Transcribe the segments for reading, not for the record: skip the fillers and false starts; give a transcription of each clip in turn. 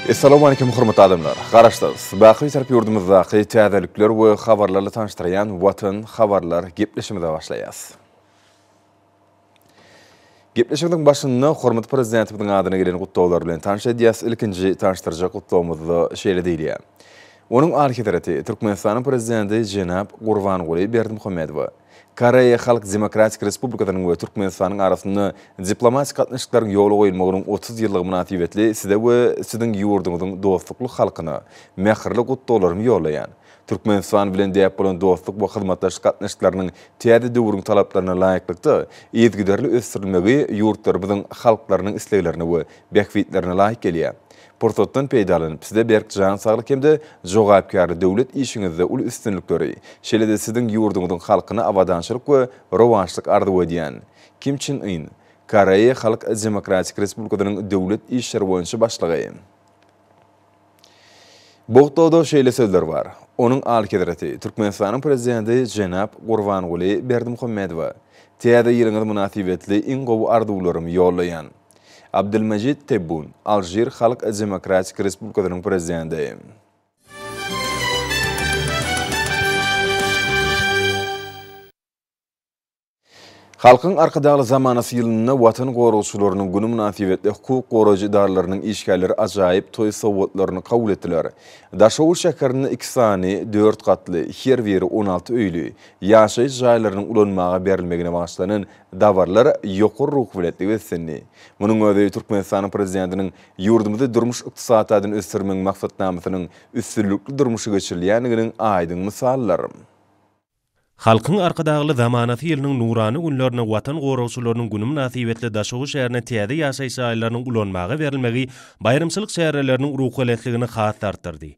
Essalawmaleýkim hormatly adamlar! Garaşsyz, baky Bitarap ýurdumyzdaky täzelikler we habarlarla tanyşdyrýan Watan habarlar gepleşigimize başlaýas. Gepleşigimiziň başynda hormatly Prezidentimiziň adyna gelen gutlaglar bilen tanyş edýäs. Ilkinji tanyşdyrjak gutlagymyzda şeýle diýilýär. Onuň Alyhezreti, Türkmenistanyň Prezidenti jenap Gurbanguly Berdimuhamedowa Koreýa Halk Demokratik Respublikasynyň we Türkmenistanyň arasynda diplomatik gatnaşyklaryň ýola goýulmagynyň 30 ýyllygy mynasybetli Size we Siziň ýurduňyzyň dostlukly halkyna mähirli gutlaglarymy ýollaýan. Türkmenistan bilen däp bolan dostluk we hyzmatdaşlyk gatnaşyklarynyň täze döwrüň talaplaryna laýyklykda yzygiderli ösdürilmegi ýurtlarymyzyň halklarynyň isleglerine we bähbitlerine laýyk gelýär. Pursatdan peýdalanyp, Size berk jan saglyk hem-de jogapkärli döwlet işiňizde uly üstünlikleri, şeýle-de Siziň ýurduňyzyň halkyna abadançylyk we rowaçlyk arzuw edýän. Kim Çin Yn, Koreýa Halk Demokratik Respublikasynyň döwlet işleri boýunça başlygy. Bu gutlagda şeýle sözler bar, Onuň Alyhezreti, Türkmenistanyň Prezidenti jenap Gurbanguly Berdimuhamedowa Täze ýylyňyz mynasybetli iň gowy arzuwlarymy ýollaýan. Abdelmajid Tebbun, Alžir Halk Demokratik Respublikasynyň Prezidenti. Halkyň Arkadagly zamanasy ýylynda Watan goragçylarynyň güni mynasybetli hukuk goraýjy edaralarynyň işgärleri ajaýyp toý sowgatlaryny kabul etdiler. Daşoguz şäherinde iki sany dört gatly, her biri 16 öýli, ýaşaýyş jaýlarynyň ulanmaga berilmegine bagyşlanan dabaralar ýokary ruhubelentlige beslendi. Munuň özi Türkmenistanyň Prezidentiniň ýurdumyzy durmuş-ykdysady taýdan ösdürmegiň maksatnamasynyň üstünlikli durmuşa geçirilýändiginiň aýdyň mysalydyr. Halkyň Arkadagly zamanasy ýylynyň nurana günlerinde Watan goragçylarynyň güni mynasybetli Daşoguz şäherinde täze ýaşaýyş jaýlarynyň ulanmaga berilmegi baýramçylyk çäreleriniň ruhubelentligini has-da artdyrdy.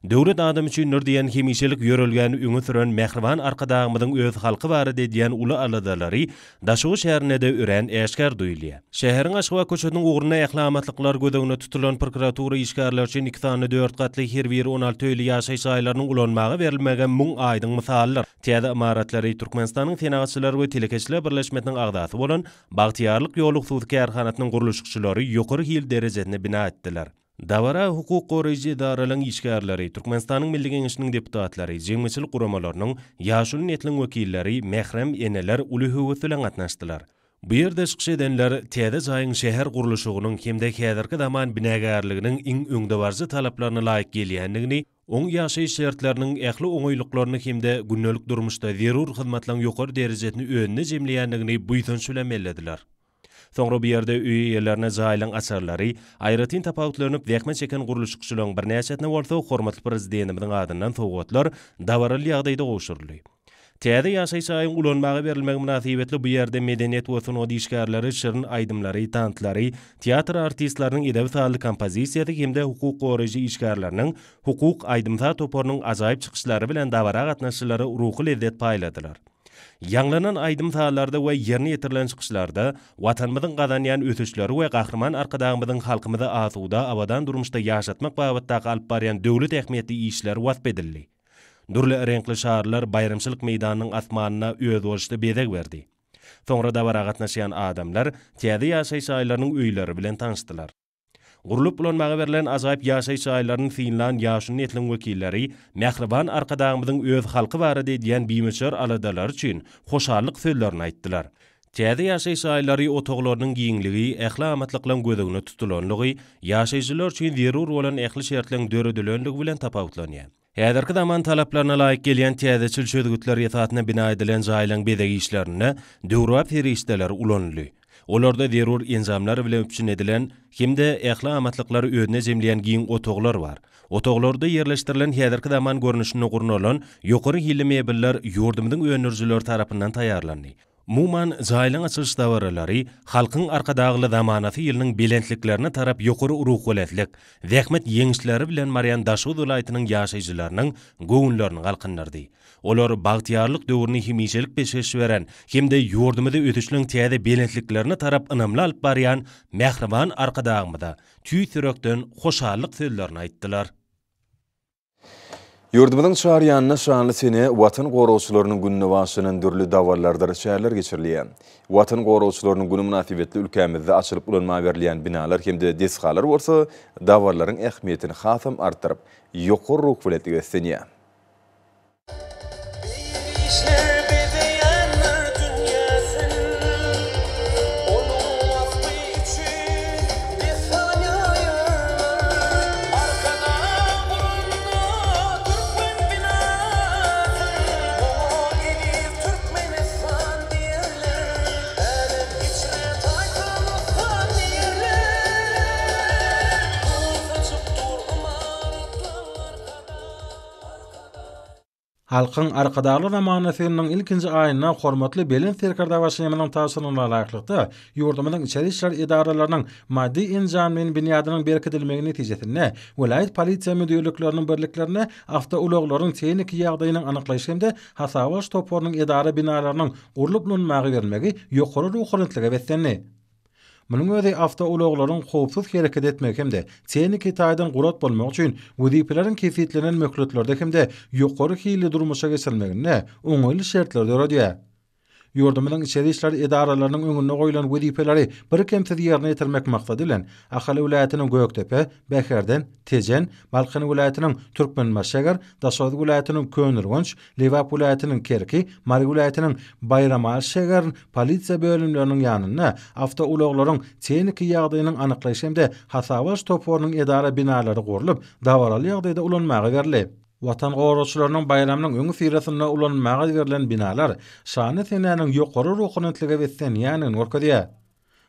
Döwlet adam üçindir diýen hemişelik ýörelgäni öňe süren mähriban Arkadagymyzyň öz halky barada edýän uly aladalary Daşoguz şäherinde-de örän äşgär duýulýar. Şäheriň Aşgabat köçesiniň ugrunda ähli amatlyklar göz öňünde tutulan prokuratura işgärleri üçin iki sany dört gatly, her biri 16 öýli ýaşaýyş jaýlarynyň ulanmaga berilmegem muň aýdyň mysalydyr. Täze ymaratlary Türkmenistanyň Senagatçylar we telekeçiler birleşmesiniň agzasy bolan Bagtyýarlyk ýoly hususy kärhanasynyň gurluşykçylary ýokary hil derejesinde bina etdiler. Dabara hukuk goraýjy edaralaryň işgärleri, Türkmenistanyň Milli Geňeşiniň deputatlary, jemgyýetçilik guramalarynyň, ýaşuly nesliň wekilleri, mährem eneler uly höwes bilen gatnaşdylar. Bu ýerde çykyş edenler täze jaýyň şäher gurluşygynyň hem-de häzirki zaman binagärliginiň iň öňdebaryjy talaplaryna laýyk gelýändigini, oň ýaşaýyş şertleriniň ähli oňaýlyklaryny hem-de gündelik durmuşda zerur hyzmatlaryň ýokary derejesini özünde jemleýändigini buýsanç bilen bellediler. Soňra bu ýerde öý eýelerine jaýlaryň açarlary, aýratyn tapawutlanyp zähmet çeken gurluşykçylaryň birnäçesine bolsa hormatly Prezidentimiziň adyndan sowgatlar dabaraly ýagdaýda gowşuryldy. Täze ýaşaýyş jaýyň ulanmaga berilmegi mynasybetli bu ýerde medeniýet we sungat işgärleri şirin aýdymlary, tanslary, teatr artistleriniň edebi-sazly kompozisiýasy hem-de hukuk goraýjy işgärleriniň hukuk aýdym-saz toparynyň ajaýyp çykyşlary bilen dabara gatnaşyjylara ruhy lezzet paýladylar. Ýaňlanan aýdym-sazlarda we ýerine ýetirilen çykyşlarda Watanymyzyň gazanýan ösüşleri we Gahryman Arkadagymyzyň halkymyzy asuda, abadan durmuşda ýaşatmak babatdaky alyp barýan döwlet ähmiýetli işleri wasp edildi. Dürli reňkli şarlar baýramçylyk meýdanynyň asmanyna özboluşly bezeg berdi. Soňra dabara gatnaşýan adamlar täze ýaşaýyş jaýlarynyň öýleri bilen tanyşdylar. Gurlup ulanmaga berlen ajaýyp ýaşaýyş jaýlaryny synlan ýaşuly nesliň wekilleri mähriban Arkadagymyzyň öz halky barada edýän bimöçber aladalary üçin hoşallyk sözlerini aýtdylar. Täze ýaşaýyş jaýlary otaglarynyň giňligi, ähli amatlyklaryň göz öňünde tutulanlygy, ýaşaýjylar üçin zerur bolan ähli şertleriň döredilendigi bilen tapawutlanýar. Häzirki zaman talaplaryna laýyk gelýän täzeçil çözgütler esasynda bina edilen jaýlaryň bezeg işlerinde döwrebap serişdeler ulanyldy. Olarda zerur enjamlar bilen üpjün edilen hem-de ähli amatlyklary özünde jemleýän giň otaglar bar. Otaglarda ýerleşdirilen häzirki zaman görnüşinde gurnalan ýokary hilli mebeller ýurdumyzyň öndürijileri tarapyndan taýýarlandy. Umuman, jaýlaryň açylyş dabaralary Halkyň Arkadagly zamanasy ýylynyň belentliklerine tarap ýokary ruhubelentlik, zähmet ýeňişleri bilen barýan Daşoguz welaýatynyň ýaşaýjylarynyň göwünlerini galkyndyrdy. Olar bagtyýarlyk döwrüni hemişelik peşgeş beren hem-de ýurdumyzy ösüşligiň täze belentliklerine tarap ynamly alyp barýan mähriban Arkadagymyza tüýs ýürekden hoşallyk sözlerini aýtdylar. Ýurdumyzyň çar ýanynda şanly sene, Watan goragçylarynyň gününe bagyşlanan dürli dabaralardyr çäreler geçirilýär. Watan goragçylarynyň güni mynasybetli ülkämizde açylyp ulanmaga berilýän binalar hem-de desgalar bolsa dabaralaryň ähmiýetini hasam artdyryp, ýokary ruhubelentlige beslenýär. Beýik işler bezeýändir dünýäsin, Onuň waspy üçin dessan ýaýarlar. Arkadag guranda türkmen binasyn, Oňa eziz Türkmenistan diýerler. Älem içre taýsyz diýerler. Nur saçyp dur ymaratlaň Arkadag. Halkyň Arkadagly zamanasy ýylynyň ilkinji aýynda hormatly Belent Serkerdebaşymyzyň tabşyrygyna laýyklykda, ýurdumyzyň içeri işler edaralarynyň maddy-enjamlaýyn binýadynyň berkidilmegi netijesinde, welaýat polisiýa müdirlikleriniň birliklerinde awtoulaglaryň tehniki ýagdaýynyň anyklaýyş hem-de hasaba alyş toparynyň edara binalarynyň gurlup ulanmaga berilmegi ýokary ruhubelentlige beslendi. Munuň özi awtoulaglaryň howpsuz hereket etmegi hem-de tehniki taýdan gurat bolmagy üçin wezipeleriň kesgitlenen möhletlerde hem-de ýokary hilli durmuşa geçirilmeginde oňaýly şertleri döredýär. Ýurdumyzyň içeri işler edaralarynyň öňünde goýlan wezipeleri birkemsiz ýerine ýetirmek maksady bilen, Ahal welaýatynyň Gökdepe, Bäherden, Tejen, Balkan welaýatynyň Türkmenbaşy-şäher, Daşoguz welaýatynyň Köneürgenç, Lebap welaýatynyň Kerki, Mary welaýatynyň Baýramaly şäger polisiýa bölümleriniň ýanynda awtoulaglaryň tehniki ýagdaýynyň anyklaýyş hem-de hasaba alyş toparynyň edara binalary gurlup, dabaraly ýagdaýda ulanmaga berildi. Watan goragçylarynyň baýramynyň öňüsyrasynda ulanmaga berlen binalar şanly senäniň ýokary ruhubelentlige beslenýändigini görkezýär.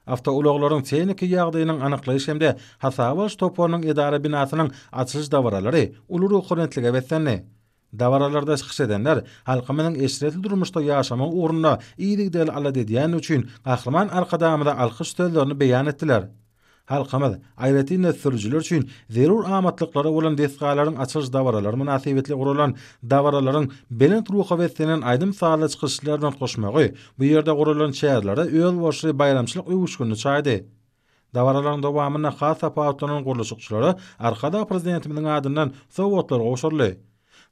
Awtoulaglaryň tehniki ýagdaýynyň anyklaýyş hem-de hasaba alyş toparynyň edara binasynyň açylyş dabaralary uly ruhubelentlige beslendi. Dabaralarda çykyş edenler halkymyzyň eşretli durmuşda ýaşamagy ugrunda yzygiderli alada edýändigi üçin Gahryman Arkadagymyza alkyş sözlerini beýan etdiler. Halkymyz, aýratyn-da sürüjiler üçin zerur amatlyklary bolan desgalaryň açylyş dabaralary mynasybetli guralan dabaralaryň belent ruha beslenen aýdym-sazly çykyşlar bilen utgaşmagy bu ýerde guralan çärelere özboluşly baýramçylyk öwüşginini çaýdy. Dabaralaryň dowamynda has tapawutlanan gurluşykçylara Arkadag Prezidentimiziň adyndan sowgatlar gowşuryldy.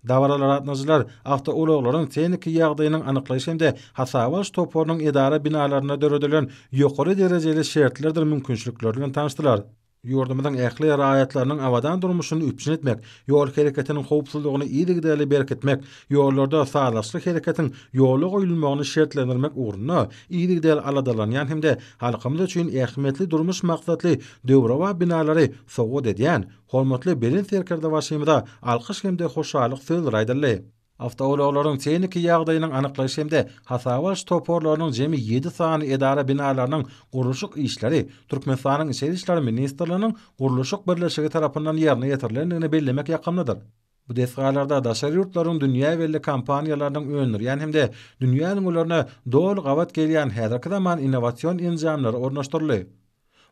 Dabaralara gatnaşyjylar awtoulaglaryň tehniki ýagdaýynyň anyklaýyş hem-de hasaba alyş toparynyň edara binalarynda döredilen ýokary derejeli şertlerdir mümkinçilikler bilen tanyşdylar. Ýurdumyzyň ähli raýatlarynyň abadan durmuşyny üpjün etmek, ýol hereketiniň howpsuzlygyny yzygiderli berkitmek, ýollarda sazlaşykly hereketiň ýola goýulmagyny şertlendirmek ugrunda yzygiderli aladalanýan hem-de halkymyz üçin ähmiýetli durmuş maksatly döwrebap binalary sowgat edýän hormatly Belent Serkerdebaşymyza alkyş hem-de hoşallyk sözleri aýdyldy. Awtoulaglaryň tehniki ýagdaýynyň anyklaýyş hem-de hasaba alyş toparlarynyň jemi ýedi sany edara binalarynyň gurluşyk işleri Türkmenistanyň Içeri işler ministrliginiň Gurluşyk birleşigi tarapyndan ýerine ýetirilendigini bellemek ýakymlydyr. Bu desgalarda daşary ýurtlaryň dünýä belli kompaniýalarynyň öndürýän hem-de dünýä ülňülerine doly gabat gelýän häzirki zaman innowasion enjamlary ornaşdyryldy.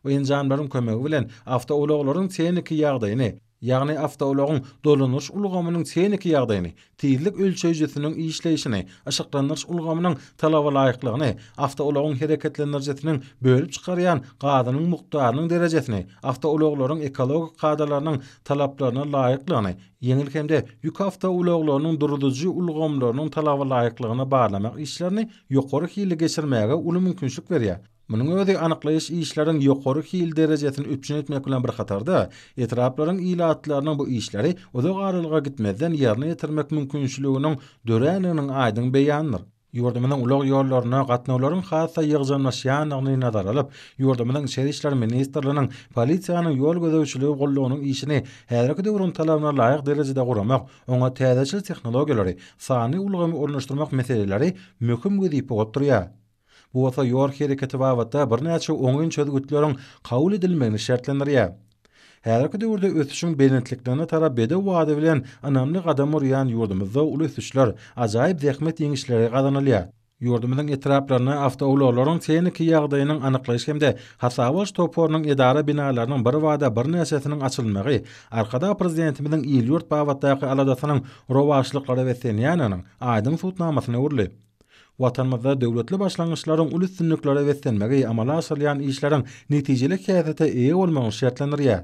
Bu enjamlaryň kömegi bilen awtoulaglaryň tehniki ýagdaýyny, ýagny awtoulagyň dolanyş ulgamynyň tehniki ýagdaýyny, tizlik ölçeýjisiniň işleýşini, yşyklandyryş ulgamynyň talabalaýyklygyny, awtoulagyň hereketlendirijisiniň bölüp çykarýan gazynyň mukdarynyň derejesini, awtoulaglaryň ekologik kadalarynyň talaplaryna laýyklygyny, ýeňil hem-de ýük awtoulaglarynyň duruzyjy ulgamlarynyň talabalaýyklygyny barlamak işlerini ýokary hilli geçirmäge uly mümkinçilik berýär. Munuň özi anyklaýyş işleriň ýokary hil derejesini üpjün etmek bilen bir hatarda, etraplaryň ilatlarynyň bu işleri uzak aralyga gitmezden ýerine ýetirmek mümkinçiliginiň dörändiginiň aýdyň beýanydyr. Ýurdumyzyň ulag ýollarynda gatnawlaryň has-da ýygjamlaşýandygyny nazara alyp, ýurdumyzyň Içeri işler ministrliginiň Polisiýanyň ýol gözegçiligi gullugynyň işini häzirki döwrüň talabyna laýyk derejede guramak, oňa täzeçil tehnologiýalary, sanly ulgamy ornaşdyrmak meseleleri möhüm wezipe bolup durýar. Bu bolsa ýol hereketi babatda birnäçe oňyn çözgütleriň kabul edilmegini şertlendirýär. Häzirki döwürde ösüşiň belentliklerine tarap bedew bady bilen ynamly gadam urýan ýurdumyzda uly ösüşler, ajaýyp zähmet ýeňişleri gazanylýar. Ýurdumyzyň etraplarynda awtoulaglaryň tehniki ýagdaýynyň anyklaýyş hem-de hasaba alyş toparynyň edara binalarynyň birbada birnäçesiniň açylmagy Arkadag Prezidentimiziň il-ýurt babatdaky aladasynyň rowaçlyklara beslenýändiginiň aýdyň subutnamasyna öwrüldi. Watanymyzda döwletli başlangyçlaryň uly üstünliklere beslenmegi amala aşyrylýan işleriň netijeli häsiýete eýe bolmagyny şertlendirýär.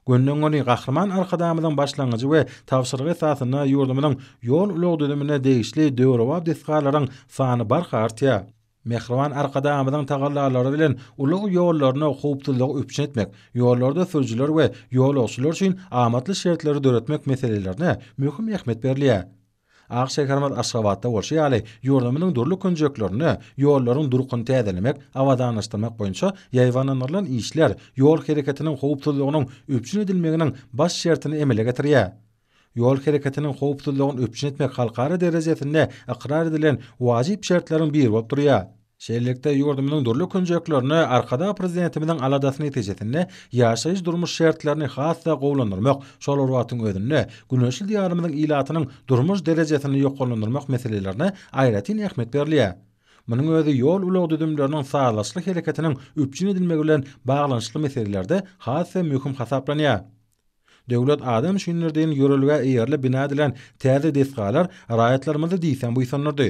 Gönden-göni Gahryman Arkadagymyzyň başlangyjy we tabşyrygy esasynda ýurdumyzyň ýol-ulag düzümine degişli döwrebap desgalaryň sany barha artýar. Mähriban Arkadagymyzyň tagallalary bilen ulag ýollaryna howpsuzlygy üpjün etmek, ýollarda sürüjiler we ýolagçylar üçin amatly şertleri döretmek meselelerine möhüm ähmiýet berilýär. Ak şäherimiz Aşgabatda bolşy ýaly, ýurdumyzyň dürli künjeklerinde ýollaryň durkuny täzelemek, abadanlaşdyrmak boýunça ýaýbaňlandyrylan işler ýol hereketiniň howpsuzlygynyň üpjün edilmeginiň baş şertini emele getirýär. Ýol hereketiniň howpsuzlygyny üpjün etmek halkara derejesinde ykrar edilen wajyp şertleriň biri bolup durýar. Şeýlelikde, ýurdumyzyň dürli künjeklerinde Arkadag Prezidentimiziň aladasy netijesinde ýaşaýyş-durmuş şertlerini has-da gowulandyrmak, şol bir wagtyň özünde, güneşli Diýarymyzyň ilatynyň durmuş derejesini ýokarlandyrmak meselelerine aýratyn ähmiýet berilýär. Munuň özi ýol-ulag düzümleriniň sazlaşykly hereketiniň üpjün edilmegi bilen baglanyşykly meselelerde has-da möhüm hasaplanýar. Döwlet adam üçindir diýen ýörelgä eýerilip bina edilen täze desgalar raýatlarymyzy diýseň buýsandyrdy.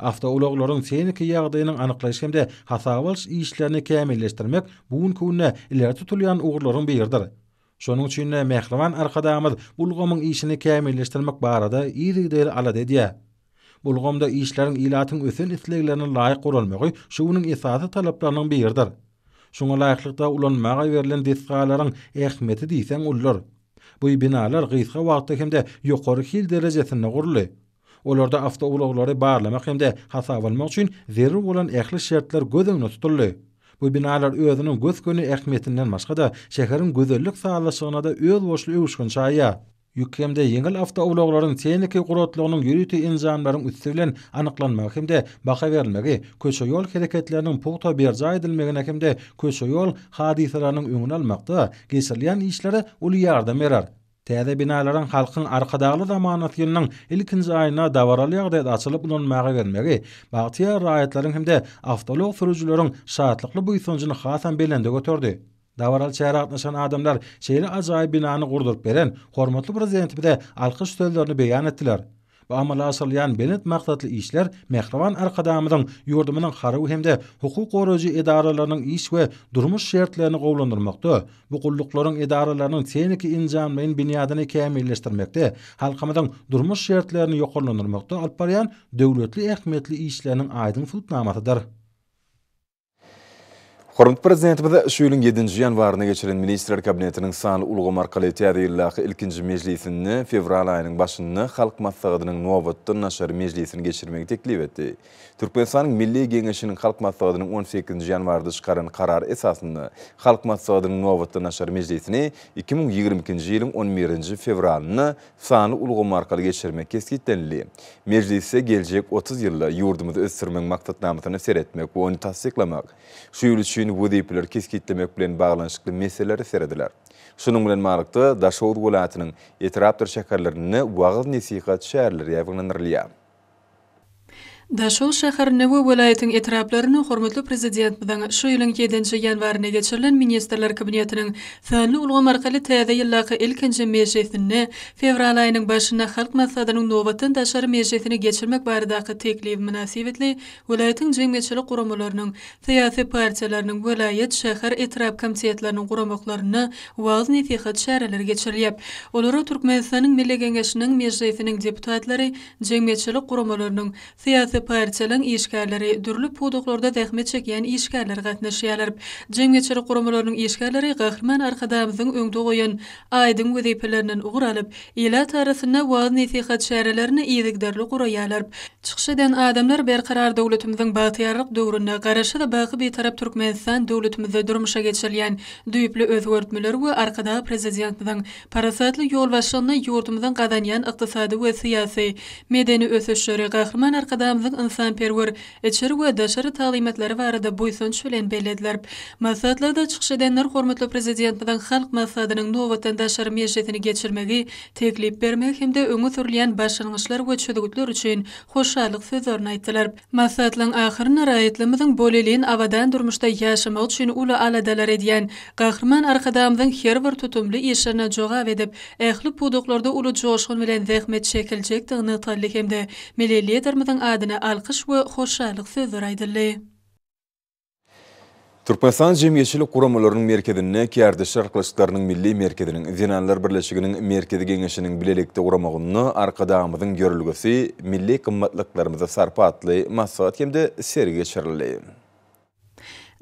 Awtoulaglaryň tehniki ýagdaýynyň anyklaýyş hem-de hasaba alyş işlerini kämilleşdirmek bu günki günde ileri tutulýan ugurlaryň biridir. Şonuň üçin-de mähriban Arkadagymyz bu ulgamyň işini kämilleşdirmek barada yzygiderli alada edýär. Bu ulgamda işleriň ilatyň ösen isleglerine laýyk guralmagy şu günüň esasy talaplarynyň biridir. Şuňa laýyklykda ulanmaga berlen desgalaryň ähmiýeti diýseň uludyr. Bu binalar gysga wagtda hem-de ýokary hil derejesinde guruldy. Olarda awtoulaglary barlamak hem-de hasaba almak üçin zerur bolan ähli şertler göz öňünde tutuldy. Bu binalar özüniň gös-göni ähmiýetinden başga-da, şäheriň gözellik sazlaşygyna-da özboluşly öwüşgin çaýýar. Ýük hem-de ýeňil awtoulaglaryň tehniki guratlygynyň ýörite enjamlaryň üsti bilen anyklanmagy hem-de baha berilmegi köçe-ýol hereketleriniň pugta berjaý edilmegine hem-de köçe-ýol hadysalarynyň öňüni almakda geçirilýän işlere uly ýardam berer. Täze binalaryň Halkyň Arkadagly zamanasy ýylynyň ilkinji aýynda dabaraly ýagdaýda açylyp ulanmaga berilmegi bagtyýar raýatlaryň hem-de awtoulag sürüjileriň şatlykly buýsanjyny hasam belende göterdi. Dabaraly çärä gatnaşan adamlar şeýle ajaýyp binany gurduryp beren hormatly Prezidentimize alkyş sözlerini beýan etdiler. Bu amala aşyrylýan belent maksatly işler mähriban Arkadagymyzyň ýurdumyzyň harby hem-de hukuk goraýjy edaralarynyň iş we durmuş şertlerini gowulandyrmakda, bu gulluklaryň edaralarynyň tehniki-enjamlaýyn binýadyny kämilleşdirmekde, halkymyzyň durmuş şertlerini ýokarlandyrmakda alyp barýan döwletli ähmiýetli işleriniň aýdyň subutnamasydyr. Hormatly Prezidentimiz şu ýylyň ýedinji ýanwarynda geçiren Ministrler Kabinetiniň sanly ulgam arkaly täze ýyldaky ilkinji mejlisinde fewral aýynyň başynda Halk Maslahatynyň nobatdan daşary mejlisini geçirmegi teklip etdi. Türkmenistanyň Milli Geňeşiniň Halk Maslahatynyň on sekizinji ýanwarda çykaran Karary esasynda Halk Maslahatynyň nobatdan daşary mejlisini 2022-nji ýylyň on birinji fewralynda sanly ulgam arkaly geçirmek kesgitlenildi. Mejlisde geljek 30 ýylda ýurdumyzy ösdürmegiň maksatnamasyna seretmek we ony tassyklamak, şu ýyl üçin wezipeleri kesgitlemek bilen baglanyşykly meselelere serediler. Şunuň bilen baglylykda, Daşoguz welaýatynyň etrapdyr şäherlerinde wagyz-nesihat çäreleri ýaýbaňlandyrylýar. Daşoguz şäherinde we welaýatyň etraplarynda hormatly Prezidentimiziň şu ýylyň ýedinji ýanwarynda geçirilen Ministrler Kabinetiniň sanly ulgam arkaly täze ýyldaky ilkinji mejlisinde fewral aýynyň başynda Halk Maslahatynyň nobatdan daşary mejlisini geçirmek baradaky teklibi mynasybetli welaýatyň jemgyýetçilik guramalarynyň, syýasy partiýalarynyň welaýat, şäher, etrap komitetleriniň guramaklarynda wagyz-nesihat çäreleri geçirilýär. Olara Türkmenistanyň Milli Geňeşiniň Mejlisiniň deputatlary, Jemgyýetçilik guramalarynyň, syýasy partiýalaryň işgärleri, dürli pudaklarda zähmet çekýän işgärler gatnaşýarlar. Jemgyýetçilik guramalarynyň işgärleri Gahryman Arkadagymyzyň öňde goýan aýdyň wezipelerinden ugur alyp, ilat arasynda wagyz-nesihat çärelerini yzygiderli guraýarlar. Çykyş eden adamlar Berkarar döwletimiziň bagtyýarlyk döwründe Garaşsyz, baky Bitarap Türkmenistan döwletimizde durmuşa geçirilýän düýpli özgertmeler we Arkadag Prezidentimiziň Parasatly ýolbaşçylygynda ýurdumyzyň gazanýan ykdysady we syýasy, medeni ösüşleri, Gahryman Arkadagymyzyň ynsanperwer içeri we daşary taglymatlary barada buýsanç bilen bellediler. Maslahatlarda çykyş edenler hormatly Prezidentimiziň Halk Maslahatynyň nobatdan daşary mejlisini geçirmegi teklip bermegi hem-de öňe sürülýän başlangyçlar we çözgütler üçin hoşallyk sözlerini aýtdylar. Maslahatlaryň ahyrynda raýatlarymyzyň bolelin abadan durmuşda ýaşamagy üçin uly aladalar edýän Gahryman Arkadagymyzyň her bir tutumly işlerine jogap edip, ähli pudaklarda uly joşgun bilen zähmet çekiljekdigi nygtaldy hem-de Milli Liderimiziň adyna alkyş we hoşallyk sözleri aýdyldy. Türkmenistan Jemgyýetçilik guramalarynyň merkezinde Kärdeşler arkalaşyklarynyň milli merkeziniň, Zenanlar birleşiginiň Merkezi Geňeşiniň bilelikde guramagynda Arkadagymyzyň ýörelgesi, milli gymmatlyklarymyza sarpa atly maslahat hem-de sergi geçirildi.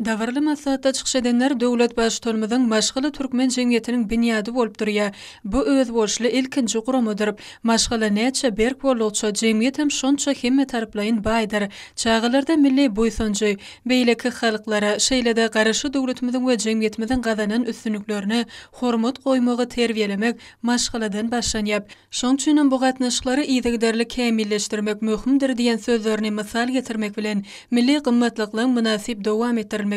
Dabaraly maslahatda çykyş edenler döwlet Baştutanymyzyň maşgala türkmen jemgyýetiniň binýady bolup durýar, bu özboluşly ilkinji guramadyr. Maşgala näçe berk boldugyça, jemgyýet hem şonça hemmetaraplaýyn baýdyr. Çagalarda milli buýsanjy, beýleki halklara, şeýle-de Garaşsyz döwletimiziň we jemgyýetimiziň gazanan üstünliklerine hormat goýmagy terbiýelemek maşgaladan başlanýar. Şoň üçinem bu gatnaşyklary yzygiderli kämilleşdirmek möhümdir diýen sözlerini mysal getirmek bilen, milli gymmatlyklaryň mynasyp dowam etdirilmegi,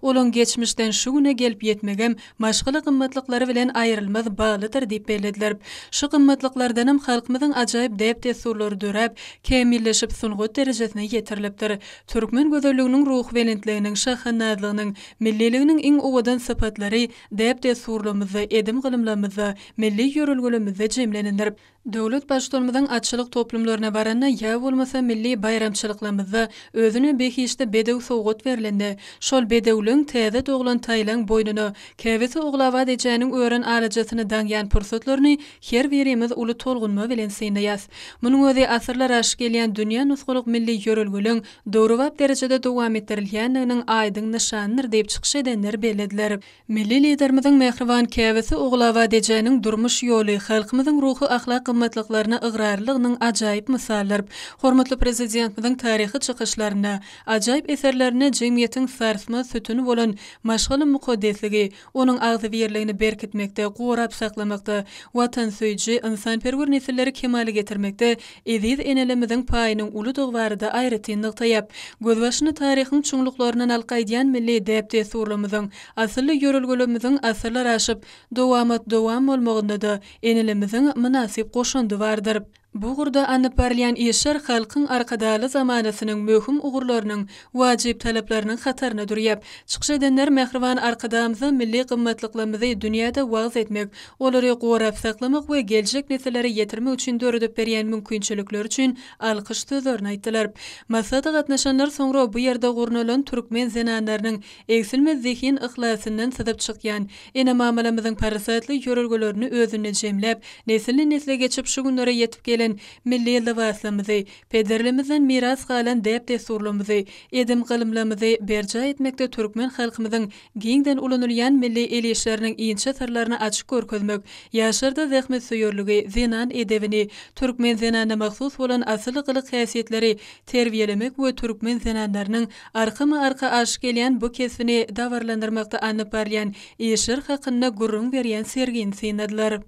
olaň geçmişden şu güne gelip ýetmegem maşgala gymmatlyklary bilen aýrylmaz baglydyr diýip bellediler. Şu gymmatlyklardanam halkymyzyň ajaýyp däp-dessurlary döräp, kämilleşip sungat derejesine ýetirilipdir. Türkmen gözelliginiň ruhubelentliginiň, şahandazlygynyň, milliliginiň iň owadan sypatlary däp-dessurlarymyzda, edim-gylymlarymyzda, milli ýörelgelerimizde jemlenendir. Döwlet Baştutanymyzyň atçylyk toplumlaryna baranda ýa bolmasa milli baýramçylyklarymyzda özüne behişdi bedew sowgat berlende, şol bedewleň täze doglan taýlaň boýnuna käbesi Ogulabat ejäniň ören alajasyny daňýan pursatlaryny her birimiz uly tolgunma bilen synlaýas. Munuň özi asyrlar aşyp gelýän dünýä nusgalyk milli ýörelgeleň döwrebap derejede dowam etdirilýändiginiň aýdyň nyşanydyr diýip çykyş edenler bellediler. Milli Liderimiziň mähriban käbesi Ogulabat ejäniň durmuş ýoly halkymyzyň ruhy-ahlak gymmatlyklaryna ygrarlylygynyň ajaýyp mysalydyr. Hormatly Prezidentimiziň taryhy çykyşlarynda, ajaýyp eserlerinde jemgyýetiň sarsmaz sütüni bolan maşgala mukaddesligi, onuň agzybirligini berkitmekde, gorap saklamakda, watansöýüji, ynsanperwer nesilleri kemala getirmekde eziz enelerimiziň paýynyň uludygy barada aýratyn nygtaýar. Gözbaşyny taryhyň çuňluklaryndan alyp gaýdýan milli däp-dessurlarymyzyň, asylly ýörelgelerimiziň asyrlar aşyp, dowamat-dowam bolmagynda-da enelerimiziň mynasyp goşandy bardyr. Bu ugurda alnyp barylýan işler Halkyň Arkadagly zamanasynyň möhüm ugurlarynyň, wajyp talaplarynyň hatarynda durýar. Çykyş edenler mähriban Arkadagymyza milli gymmatlyklarymyzy dünýäde wagyz etmek, olary gorap saklamak we geljek nesillere ýetirmek üçin döredip berýän mümkinçilikleri üçin alkyş sözlerini aýtdylar. Maslahata gatnaşanlar soňra bu ýerde gurnalan türkmen zenanlarynyň egsilmez zehin-yhlasyndan syzyp çykýan ene-mamalarymyzyň parasatly ýörelgelerini özünde jemläp, nesilden-nesle geçip şu günlere ýetip gelen milli lybaslarymyzy, pederlerimizden miras galan däp-dessurlarymyzy, edim-gylymlarymyzy berjaý etmekde türkmen halkymyzyň giňden ulanylýan milli el işleriniň inçe syrlaryny açyp görkezmek, ýaşlarda zähmetsöýerligi, zenan edebini, türkmen zenanyna mahsus bolan asyly gylyk-häsiýetleri terbiýelemek we türkmen zenanlarynyň arkama-arka aşyp gelýän bu kesbini dabaralandyrmakda alnyp barylýan işler hakynda gürrüň berýän sergini synladylar.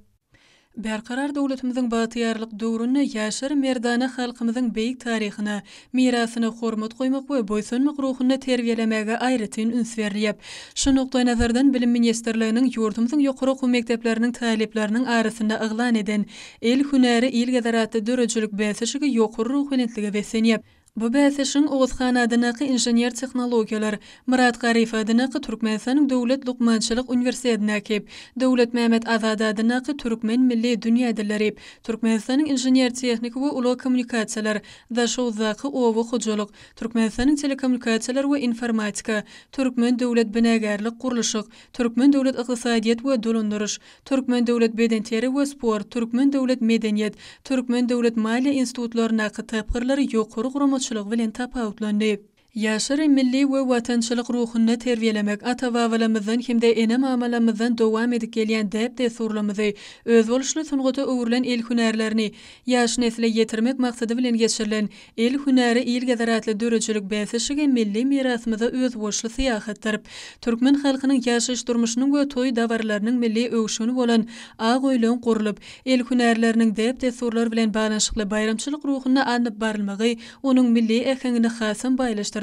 Berkarar döwletimiziň bagtyýarlyk döwründe ýaşlar merdana halkymyzyň beýik taryhyna, mirasyna hormat goýmak we buýsanmak ruhunda terbiýelemäge aýratyn üns berilýär. Şu nukdaýnazardan Bilim ministrliginiň ýurdumyzyň ýokary okuw mekdepleriniň talyplarynyň arasynda yglan eden El hünäri il gezer atly döredijilik bäsleşigi ýokary ruhubelentlige beslenýär. Bu bäsleşigiň Oguz han adyndaky Inžener-tehnologiýalar, Myrat Garyýew adyndaky Türkmenistanyň Döwlet lukmançylyk uniwersitetindäki, Döwletmämmet Azady adyndaky Türkmen milli dünýä dilleri, Türkmenistanyň Inžener-tehniki we ulag kommunikasiýalar, Daşoguzdaky oba hojalyk, Türkmenistanyň Telekommunikasiýalar we informatika, Türkmen döwlet binagärlik-gurluşyk, Türkmen döwlet ykdysadyýet we dolandyryş, Türkmen döwlet bedenterbiýe we sport, Türkmen döwlet medeniýet, Türkmen döwlet maliýe institutlaryndaky tapgyrlary ýokary guramaçylygy bilen tapawutlandy. Ýaşlary milli we watançylyk ruhunda terbiýelemek, ata-babalarymyzdan hem-de ene-mamalarymyzdan dowam edip gelýän däp-dessurlarymyzy, özboluşly sungata öwrülen el hünärlerini ýaş nesle ýetirmek maksady bilen geçirilen El hünäri il gezer atly döredijilik bäsleşigi milli mirasymyza özboluşly syýahatdyr. Türkmen halkynyň ýaşaýyş-durmuşynyň we toý-dabaralarynyň milli öwüşgini bolan ak öýleň gurlup, el hünärleriniň däp-dessurlar bilen baglanyşykly baýramçylyk ruhunda alnyp barylmagy onuň milli äheňini hasam baýlaşdyrdy.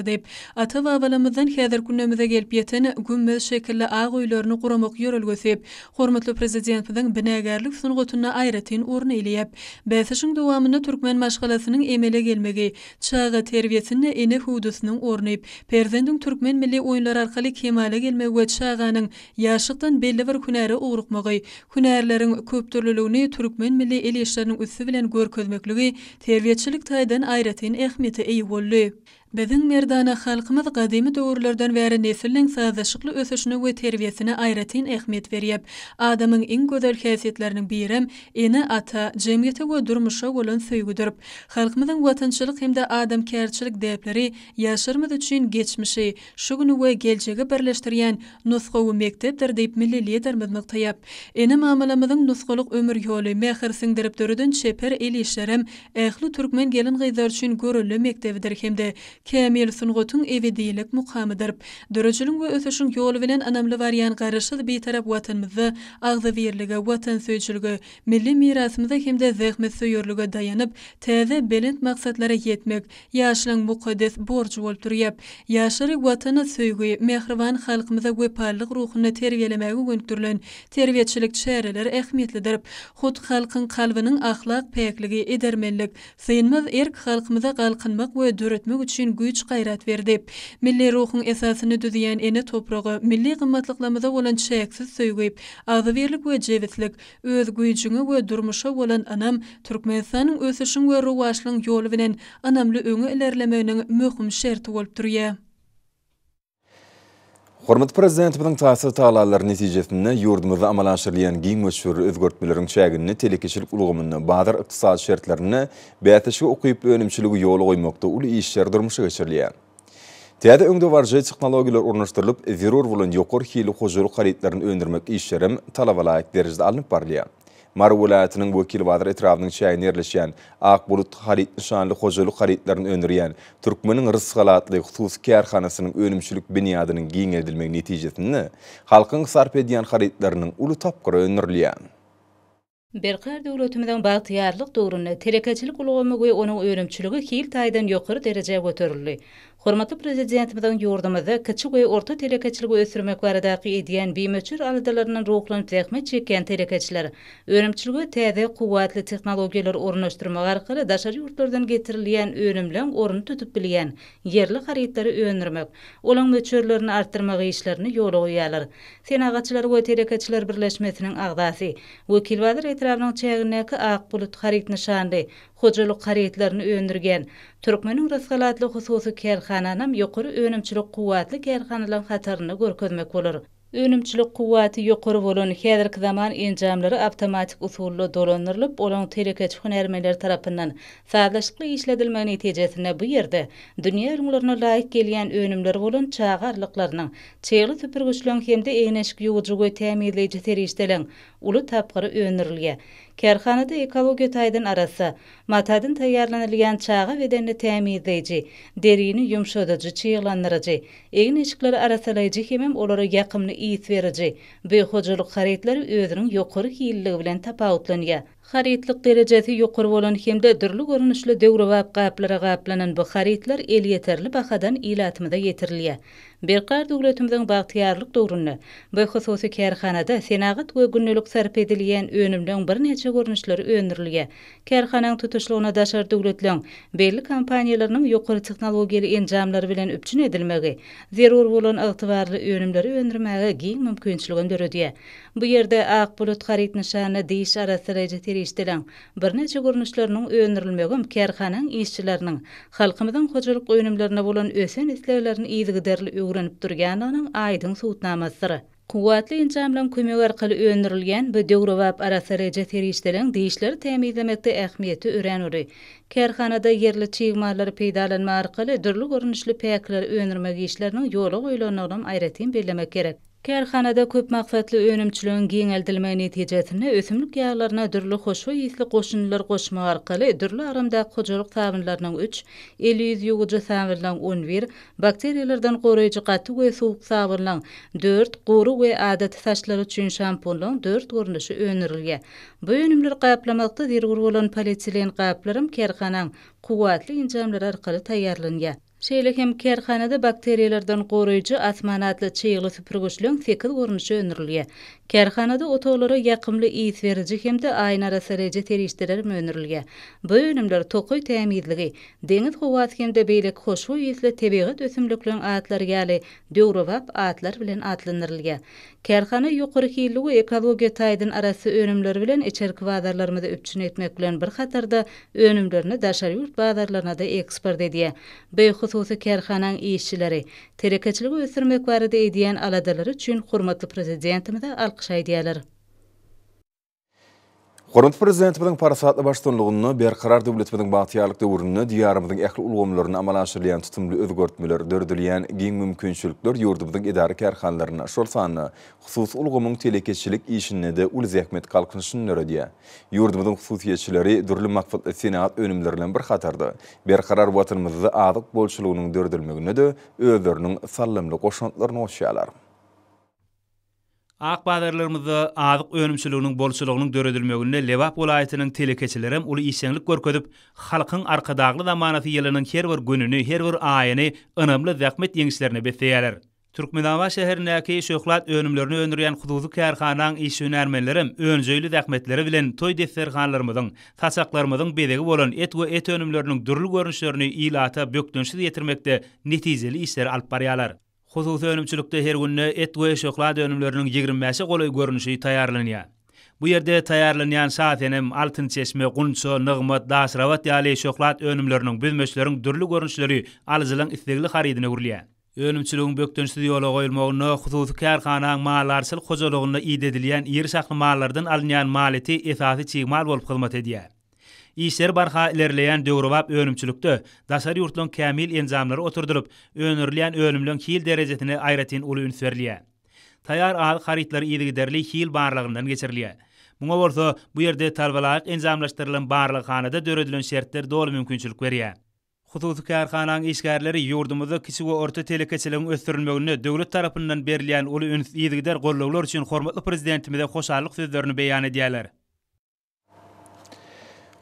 Ata-babalarymyzdan häzirki günlerimize gelip ýeten gümmez şekilli ak öýlerini guramak ýörelgesi Hormatly Prezidentimiziň binagärlik sungatynda aýratyn orun eýleýär. Bäsleşigiň dowamynda türkmen maşgalasynyň emele gelmegi, çaga terbiýesinde ene hüwdüsiniň orny, perzendiň türkmen milli oýunlary arkaly kemala gelmegi we çaganyň ýaşlykdan belli bir hünäre ugrukmagy, hünärleriň köpdürlüligini türkmen milli el işleriniň üsti bilen görkezmekligi terbiýeçilik taýdan aýratyn ähmiýete eýe boldy. Biziň merdana halkymyz gadymy döwürlerden bäri nesliň sazlaşykly ösüşine we terbiýesine aýratyn ähmiýet berýär. Adamyň iň gözel häsiýetleriniň birem ene-ata, jemgyýete we durmuşa bolan söýgüdir. Halkymyzyň watançylyk hem-de adamkärçilik däpleri ýaşlarymyz üçin geçmişi, şu güni we geljegi birleşdirýän nusgawy mekdepdir diýip, milli Liderimiz nygtaýar. Ene-mamalarymyzyň nusgalyk ömür ýoly, mähir siňdirip döreden çeper el işlerem ähli türkmen gelin-gyzlary üçin görelde mekdebidir hem-de kämil sungatyň ebedilik mukamydyr. Döredijiligiň we ösüşiň ýoly bilen ynamly barýan Garaşsyz Bitarap Watanymyzda agzybirlige, watansöýüjilige, milli mirasymyza hem-de zähmetsöýerlige daýanyp, täze belent maksatlara ýetmek ýaşlaryň mukaddes borjy bolup durýar. Ýaşlary Watana söýgi, mähriban halkymyza wepalylyk ruhunda terbiýelemäge gönükdirilen terbiýeçilik çäreleri ähmiýetlidir. Hut halkyň kalbynyň ahlak päkligi, edermenlik, synmaz erk halkymyza galkynmak we döretmek üçin güýç-gaýrat berdi. Milli ruhuň esasyny düzýän ene topraga, milli gymmatlyklarymyza bolan çäksiz söýgi, agzybirlik we jebislik, öz güýjüňe we durmuşa bolan ynam Türkmenistanyň ösüşiň we rowaçlygyň ýoly bilen ynamly öňe ilerlemeginiň möhüm şerti bolup durýar. Hormatly Prezidentimiziň taýsyz tagallalary netijesinde ýurdumyzda amala aşyrylýan giň möçberli özgertmeleriň çäginde telekeçilik ulgamynda bazar ykdysady şertlerinde bäsleşige ukyply önümçiligi ýola goýmakda uly işler durmuşa geçirilýär. Täze öňdebaryjy tehnologiýalar ornaşdyrylyp, zerur bolan ýokary hilli hojalyk harytlaryny öndürmek işlerem talabalaýyk derejede alnyp barylýar. Mary welaýatynyň Wekilbazar etrabynyň çäginde ýerleşýän Ak bulut haryt nyşanly hojalyk harytlaryny öndürýän Türkmeniň rysgaly atly hususy kärhanasynyň önümçilik binýadynyň giňeldilmegi netijesinde halkyň sarp edýän harytlarynyň uly tapgyry öndürilýär. Berkarar döwletimiziň bagtyýarlyk döwründe telekeçilik ulgamy we onuň önümçiligi hil taýdan ýokary derejä göterildi. Hormatly Prezidentimiziň ýurdumyzda kiçi we orta telekeçiligi ösdürmek baradaky edýän bimöçber aladalaryndan ruhlanyp zähmet çekýän telekeçiler önümçilige täze kuwwatly tehnologiýalary ornaşdyrmak arkaly daşary ýurtlardan getirilýän önümleň ornuny tutup bilýän ýerli harytlary öndürmek, olaň möçberlerini artdyrmak işlerini ýola goýýarlar. Senagatçylar we telekeçiler birleşmesiniň agzasy, Wekilbazar etrabynyň çägindäki Ak bulut haryt nyşanly hojalyk harytlaryny öndürýän Türkmeniň rysgaly atly hususy kärhananam ýokary önümçilik kuwwatly kärhanalaryň hatarynda görkezmek bolar. Önümçilik kuwwaty ýokary bolan häzirki zaman enjamlary awtomatik usulda dolandyrylyp, olaryň telekeçi hünärmenleri tarapyndan sazlaşykly işledilmegi netijesinde bu ýerde dünýä ülňülerine laýyk gelýän önümler bolan çaga arlyklarynyň, çygly süpürgiçleň hem-de egin-eşik ýuwujy we tämizleýji serişdeleň uly tapgyry öndürilýär. Kärhanada ekologiýa taýdan arassa, matadan taýýarlanylýan çaga bedenini tämizleýji, derini ýumşadyjy, çyglandyryjy, egin-eşikleri arassalaýjy hemem olara ýakymly ys beriji bu hojalyk harytlary özüniň ýokary hilliligi bilen tapawutlanýar. Harytlyk derejesi ýokary bolan hem-de dürli görnüşli döwrebap gaplara gaplanan bu harytlar elýeterli bahadan ilatymyza ýetirilýär. Berkarar döwletimiziň bagtyýarlyk döwründe bu hususy kärhanada senagat we gündelik sarp edilýän önümleň birnäçe görnüşleri öndürilýär. Kärhanaň tutuşlygyna daşary döwletleň belli kompaniýalarynyň ýokary tehnologiýaly enjamlary bilen üpjün edilmegi zerur bolan ygtybarly önümleri öndürmäge giň mümkinçiligem döredýär. Bu ýerde Ak bulut haryt nyşanly diş arassalaýjy serişdeleň birnäçe görnüşleriniň öndürilmegem kärhanaň işçileriniň halkymyzyň hojalyk önümlerine bolan ösen isleglerini yzygiderli öwrenip durýandygynyň aýdyň subutnamasydyr. Kuwwatly enjamlaryň kömegi arkaly öndürilýän bu döwrebap arassalaýjy serişdeleň dişleri tämizlemekde ähmiýeti örän uly. Kärhanada ýerli çig mallary peýdalanmak arkaly dürli görnüşli päkileri öndürmek işleriniň ýola goýlandygynam aýratyn bellemek gerek. Kärhanada köp maksatly önümçiligiň giňeldilmegi netijesinde ösümlik ýaglaryna dürli hoşboý ysly goşundylar goşmak arkaly dürli agramdaky hojalyk sabynlarynyň üç, el-ýüz ýuwujy sabynlaryň 11, bakteriýalardan goraýjy gaty we suwuk sabynlaryň dört, gury we adaty saçlar üçin şampunlaryň dört görnüşi öndürilýär. Bu önümleri gaplamakda zerur bolan polietilen gaplaram kärhanaň kuwwatly enjamlary arkaly taýýarlanýar. Şeýle hem kärhanada bakteriýalardan goraýjy asman atly çygly süpürgiçleň sekiz görnüşi öndürilýär. Kärhanada otaglara ýakymly ys beriji hem-de aýna arassalaýjy serişdeler öndürilýär. Bu önümler tokaý tämizligi, deňiz howasy hem-de beýleki hoşboý ysly tebigat ösümlikleriň atlary ýaly döwrebap atlar bilen atlandyrylýar. Kärhana ýokary hilli we ekologiýa taýdan arassa önümleri bilen içerki bazarlarymyzy üpjün etmek bilen bir hatarda önümlerini daşary ýurt bazarlaryna-da eksport edýär. Bu hususy kärhanaň işçileri telekeçiligi ösdürmek barada edýän aladalary üçin hormatly Prezidentimize alkyş aýdýarlar. Hormatly Prezidentimiziň parasatly baştutanlygynda Berkarar döwletimiziň bagtyýarlyk döwründe Diýarymyzyň ähli ulgamlarynda amala aşyrylýan tutumly özgertmeler, döredilýän giň mümkinçilikler ýurdumyzyň edara-kärhanalarynda, şol sanda hususy ulgamyň telekeçilik işinde-de uly zähmet galkynyşyny döredýär. Ýurdumyzyň hususyýetçileri dürli maksatly senagat önümleri bilen bir hatarda, berkarar Watanymyzda azyk bolçulygynyň döredilmeginde-de özleriniň saldamly goşantlaryny goşýarlar. Ak bazarlarymyzda azyk önümçiliginiň bolçulygynyň döredilmeginde Lebap welaýatynyň telekeçilerem uly işjeňlik görkezip, Halkyň Arkadagly zamanasy ýylynyň her bir gününi, her bir aýyny ynamly zähmet ýeňişlerine besleýärler. Türkmenabat şäherindäki şöhlat önümlerini öndürýän hususy kärhanaň işçi-hünärmenlerem önjeýli zähmetleri bilen toý desterhanlarymyzyň, saçaklarymyzyň bezegi bolan et we et önümleriniň dürli görnüşlerini ilata bökdençsiz ýetirmekde netijeli işleri alyp barýarlar. Hususy önümçilikde her günde et we şöhlat önümleriniň 25-e golaý görnüşi taýýarlanýar. Bu ýerde taýýarlanýan Şasenem, Altyn çeşme, Gunça, Nygmat, Daşrabat ýaly şöhlat önümleriniň, büzmeçleriň dürli görnüşleri alyjylaryň islegli harydyna öwrülýär. Önümçiligiň bökdençsiz ýola goýulmagynda hususy kärhanaň maldarçylyk hojalygynda idedilýän iri şahly mallardan alynýan mal eti esasy çig mal bolup hyzmat edýär. Işleri barha ilerleýän döwrebap önümçilikde daşary ýurtlaryň kämil enjamlary oturdylyp, öndürilýän önümleň hil derejesine aýratyn uly üns berilýär. Taýýar azyk harytlary yzygiderli hil barlagyndan geçirilýär. Muňa bolsa bu ýerde talabalaýyk enjamlaşdyrylan barlaghanada döredilen şertler doly mümkinçilik berýär. Hususy kärhanaň işgärleri ýurdumyzda kiçi we orta telekeçiligiň ösdürilmeginde döwlet tarapyndan berilýän uly üns, yzygider gollawlar üçin hormatly Prezidentimize hoşallyk sözlerini beýan edýärler.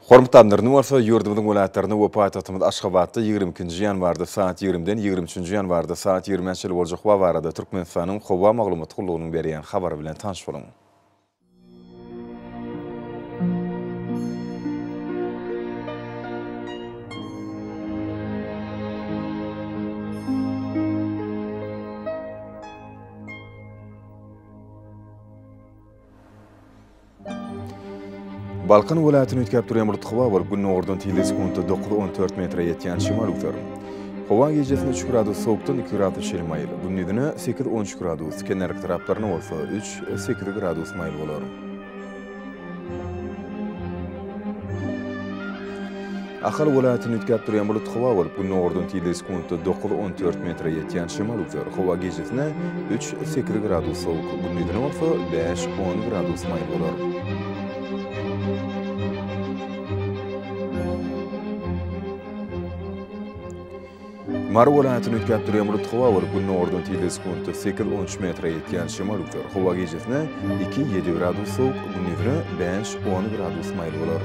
Hormatly adamlar, indi bolsa ýurdumyzyň welaýatlarynda we paýtagtymyz Aşgabatda 22-nji ýanwarda sagat 20-den 23-nji ýanwarda sagat 20-ä çenli boljak howa barada Türkmenistanyň Howa maglumat gullugynyň berýän habary bilen tanyş boluň. Balkan welaýatyny üýtgäp durýan bulutly howa bolup, gündogardan tizligi sekuntda 9-14 metre ýetýän şemal öwser. Howa gijesine üç gradus sowukdan iki gradus çenli maýyl, gündizine sekiz-on üç gradus, kenarki taraplarynda bolsa üç, sekiz gradus maýyl bolar. Ahal welaýatyny üýtgäp durýan bulutly howa bolup, gündogardan tizligi sekuntda 9-14 metre ýetýän şemal öwser. Howa gijesine üç, sekiz gradus sowuk, gündizine bolsa bäş, on gradus maýyl bolar. Mary welaýatyny üýtgäp durýan bulutly howa bolup, gündogardan tizligi sekuntda sekiz-on üç metre ýetýän şemal öwser. Howa gijesine iki, ýedi gradus sowuk, gündizine bäş, on gradus maýyl bolar.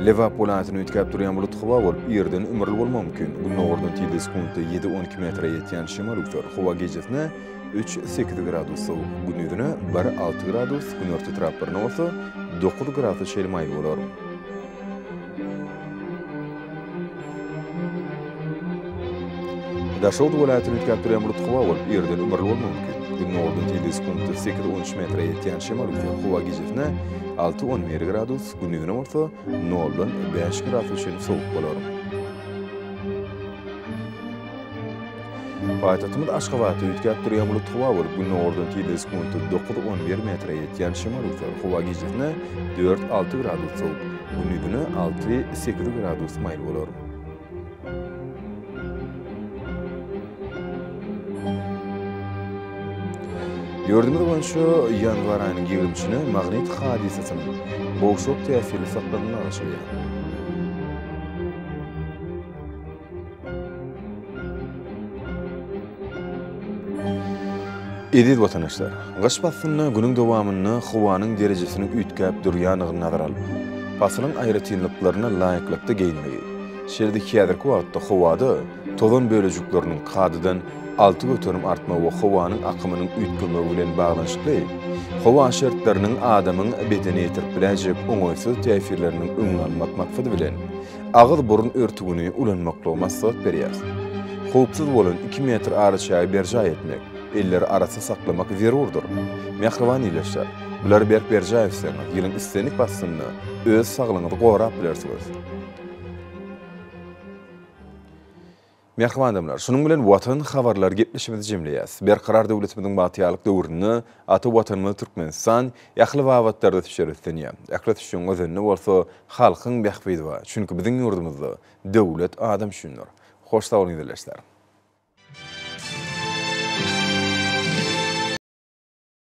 Lebap welaýatyny üýtgäp durýan bulutly howa bolup, irden ümürli bolmagy mümkin. Gündogardan tizligi sekuntda ýedi-on iki metre ýetýän şemal öwser. Howa gijesine üç, sekiz gradus sowuk, gündizine bir, alty gradus, günorta etraplarynda bolsa dokuz gradusa çenli maýyl bolar. Daşoguz welaýatyny üýtgäp durýan bulutly howa bolup, irden ümürli bolmagy mümkin. Gündogardan tizligi sekuntda sekiz-on üç metre ýetýän şemal öwser. Howa gijesine alty-on bir gradus, gündizine bolsa noldan bäş gradusa çenli sowuk bolar. Paýtagtymyz Aşgabatda üýtgäp durýan bulutly howa bolup, gündogardan tizligi sekuntda 9-11 metre ýetýän şemal öwser. Howa gijesine 4-6 gradus sowuk, gündizine 6-8 gradus maýyl bolar. Ýurdumyz boýunça ýanwar aýynyň ýigrimisine magnit hadysasynyň gowşak täsirli saklanmagy garaşylýar. Eziz watandaşlar! Gyş paslynda günüň dowamynda howanyň derejesiniň üýtgäp durýandygyny nazara alyp, pasylyň aýratynlyklaryna laýyklykda geýinmegi, Şeýle-de häzirki wagtda howada tozan bölejikleriniň kadadan 6% artmagy we howanyň akymynyň üýtgemegi bilen baglanyşykly howa şertleriniň adamyň bedene ýetirip biläýjek oňaýsyz täsirleriniň öňüni almak maksady bilen agyz-burun örtügini ulanmaklygy maslahat berýäris. Howpsuz bolan iki metr araçägi berjaý etmek, elleri arassa saklamak zerurdyr. Mähriban ildeşler, bulary berk berjaý etseňiz, ýylyň islendik paslynda öz saglygyňyzy gorap bilersiňiz. Mähriban adamlar, şunuň bilen Watan habarlary gepleşigimizi jemleýäs. Berkarar döwletimiziň bagtyýarlyk döwründe ata Watanymyz Türkmenistan ähli babatlarda ösüşler ösdünýär. Ähli ösüşiň özeninde bolsa halkyň bähbidi bar. Çünki biziň ýurdumyzda döwlet adam üçindir. Hoş sag boluň ildeşler!